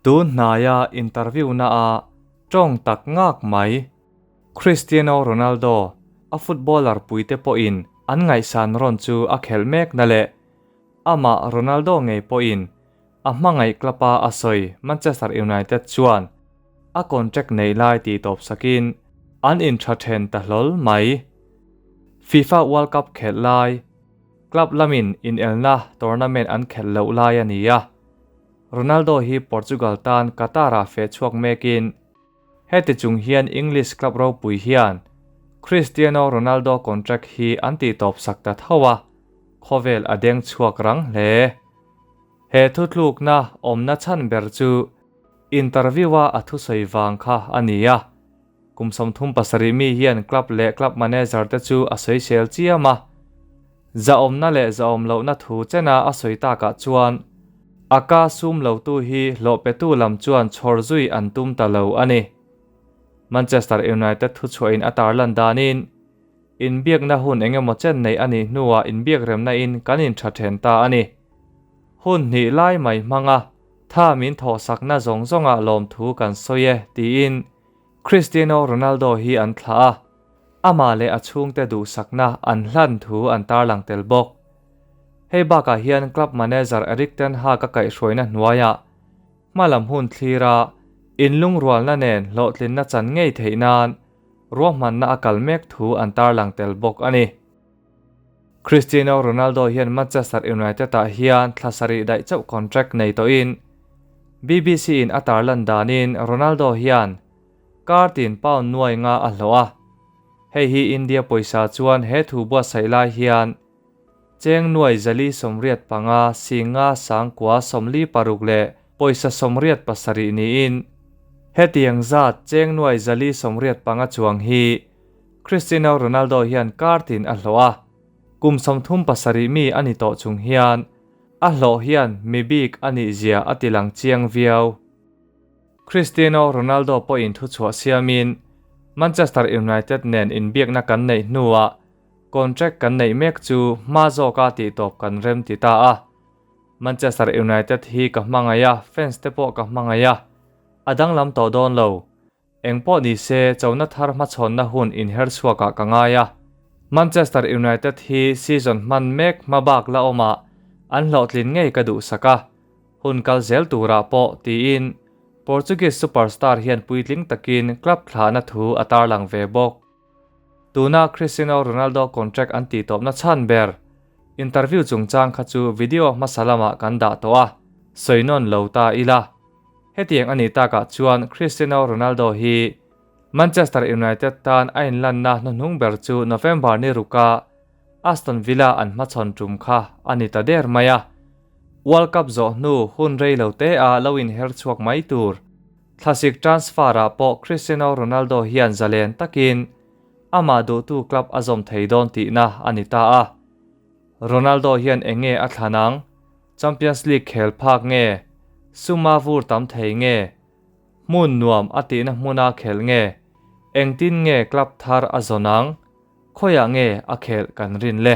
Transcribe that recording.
Tun hnaia interview na a tawng tak ngak mai. Cristiano Ronaldo, a footballer puite pawhin an ngaihsan rawn chu a khelh mek na leh amah Ronaldo ngei pawhin a hmangaih club a a sawi Manchester United chuan a contract neih lai tih tawp sakin an intha then ta hlawl mai. FIFA World Cup khelh lai club lamin inelna tournament an khelh loh lai a ni a, Ronaldo hi Portugal tan Qatar-ah feh chhuak mekin heti chung hian English club ropui hian Cristiano Ronaldo contract hi an tih tawp sak ta tho a, khawvel a deng chhuak rang hle. He thutlukna awmna chhan ber chu interview-a a thusawi vang kha a ni a. Kum 37 mi hian club leh club manager te chu a sawisel chiam a. Zahawmna leh zahawm lohna thu chena a sawi takah chuan a ka sum lotu hi hlawh petu lam chuan chhawr zui an tum ta lo a ni. Manchester United thuchhuahin a tarlan danin inbiakna hun eng emaw chen nei a nih hnuah inbiakremna in kan intha then ta a ni. Hun hnih lai mai hmanga tha min thawhsakna zawng zawngah lawmthu kan sawi e tiin Cristiano Ronaldo hi an thlah a, amah leh a chhungte duhsakna an hlan thu an tarlang tel bawk. Hei bakah hian club manager Erik ten Hag a kaihhruaina hnuaiah hmalam hun thlira inlungrualna nen hlawhtlinna chan ngei theih nan ruahmanna a kal mek thu an tarlang tel bawk a ni. Cristiano Ronaldo hian Manchester United-ah hian thla sarih daih chauh contract nei tawhin BBC-in a tarlan danin Ronaldo hian kar tin pound nuai nga a hlawh a. Hei hi India pawisa chuan he thu buatsaih lai hian cheng nuai 485 singa sangkua 46 leh pawisa 87 niin hetiang zat cheng nuai 485 chuang hi Cristiano Ronaldo hian kar tin a hlawh a. Kum 37 mi a ni tawh chung hian a hlawh hian mi bik a nih zia a tilang chiang viau. Cristiano Ronaldo pawhin thuchhuah siamin Manchester United nen inbiakna kan neih hnuah contract kan neih mek chu hma zawka tih tawp kan rem ti ta a. Manchester United hi ka hmangaih a, fans te pawh ka hmangaih a. A danglam tawh dawn lo. Engpawh ni se chona thar hmachhawnna hun inher chhuakah ka ngai a. Manchester United hi season hman mek hma bak la awmah an hlawhtlin ngei ka duhsak a, hun kal zel turah pawh tiin Portuguese superstar hian puitling takin club thlahna thu a tarlang ve bawk. Tuna Cristiano Ronaldo contract an tih tawpna chhan ber interview chungchang kha chu video hmasa lamah kan dah tawh a, sawi nawn lo ta ila. Hetiang a nih takah chuan Cristiano Ronaldo hi Manchester United tan a inlanna hnuhnung ber chu November ni ruka Aston Villa an hmachhawn tum kha a ni ta der mai a. World Cup zawh hnu hun rei lo te a lo inher chhuak mai tur. Thlasik transfer-ah pawh Cristiano Ronaldo hian zalen takin amah duhtu club a zawm thei dawn tihna a ni ta a. Ronaldo hian eng nge a thlan ang? Champions League khel phak nge? Suma vur tam thei nge? Hmun nuam a tihna hmuna khel nge? Engtin nge club thar a zawn ang? Khawiah nge a khelh kan rin le?